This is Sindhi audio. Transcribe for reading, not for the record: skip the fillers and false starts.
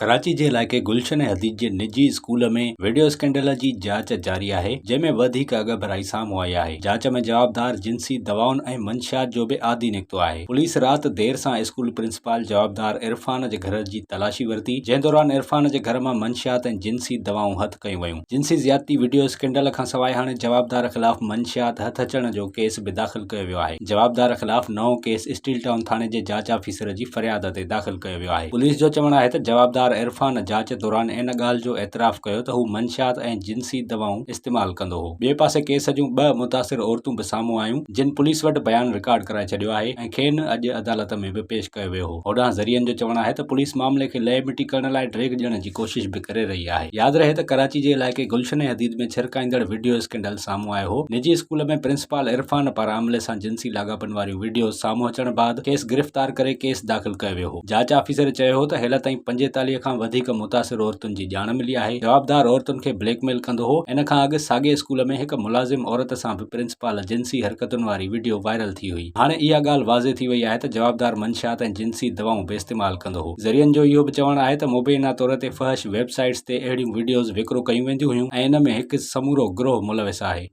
ڪراچي جي علائقي گلشن حديد جي نجي اسڪول ۾ وڊيو اسڪينڊل جي جاچ جاري آهي، جنهن ۾ وڌيڪ اڳڀرائي سامهون آئي آهي. جاچ ۾ جوابدار جنسي دوائن ۽ منشيات جو به عادي نڪتو آهي. پوليس رات دير سان اسڪول پرنسپال جوابدار عرفان جي گهر جي تلاشي ورتي، جنهن دوران عرفان جي گهر مان منشيات ۽ جنسي دوائون هٿ ڪيون ويون. جنسي زيادتي وڊيو اسڪينڊل کانسواء هاڻي جوابدار خلاف منشيات هٿ اچڻ جو ڪيس به داخل ڪيو ويو آهي. جوابدار خلاف نئون ڪيس اسٽيل ٽائون ٿاڻي جي جاچ آفيسر جي فرياد تي داخل ڪيو ويو آهي. پوليس جو چوڻ آهي ته جوابدار عرفان جاچ دوران ان ڳالهه جو اعتراف ڪيو ته هو منشيات ۽ جنسي دوائون استعمال ڪندو هو. ٻئي پاسي ڪيس جون ٻه متاثر عورتون به سامهون آيون جن پوليس وٽ بيان رڪارڊ ڪرائي ڇڏيو آهي ۽ کين اڄ عدالت ۾ به پيش ڪيو ويو هو. هوڏانهن ذريعن جو چوڻ آهي ته پوليس معاملي کي لئه مٽي ڪرڻ لاء ڊيگهه ڏيڻ جي ڪوشش به ڪري رهي آهي. ياد رهي ته ڪراچي جي علائقي گلشن حديد ۾ ڇرڪائيندڙ وڊيو اسڪينڊل سامهون آيو هو. نجي اسڪول ۾ پرنسپال عرفان پاران عملي سان جنسي لاڳاپن واريون وڊيوز سامهون اچڻ بعد کيس گرفتار ڪري ڪيس داخل ڪيو ويو هو. جاچ آفيسر چيو هو ته هيل تائين 45 کان وڌيڪ متاثر عورتن جي ڄاڻ ملي آهي. جوابدار عورتن کي بليڪ ميل ڪندو هو. ان کان اڳ ساڳئي اسڪول ۾ هڪ ملازم عورت سان به پرنسپال جنسي حرڪتن واري وڊيو وائرل ٿي هئي. هاڻي اها ڳالهه واضح ٿي وئي آهي ته جوابدار منشيات ۽ جنسي دوائون به استعمال ڪندو هو. ذريعن جو اهو به چوڻ آهي ته مبينا طور تي فحش ويب سائيٽس تي اهڙيون وڊيوز وڪرو ڪيون وينديون هيون ۽ ان ۾ هڪ سمورو گروهه ملوث آهي.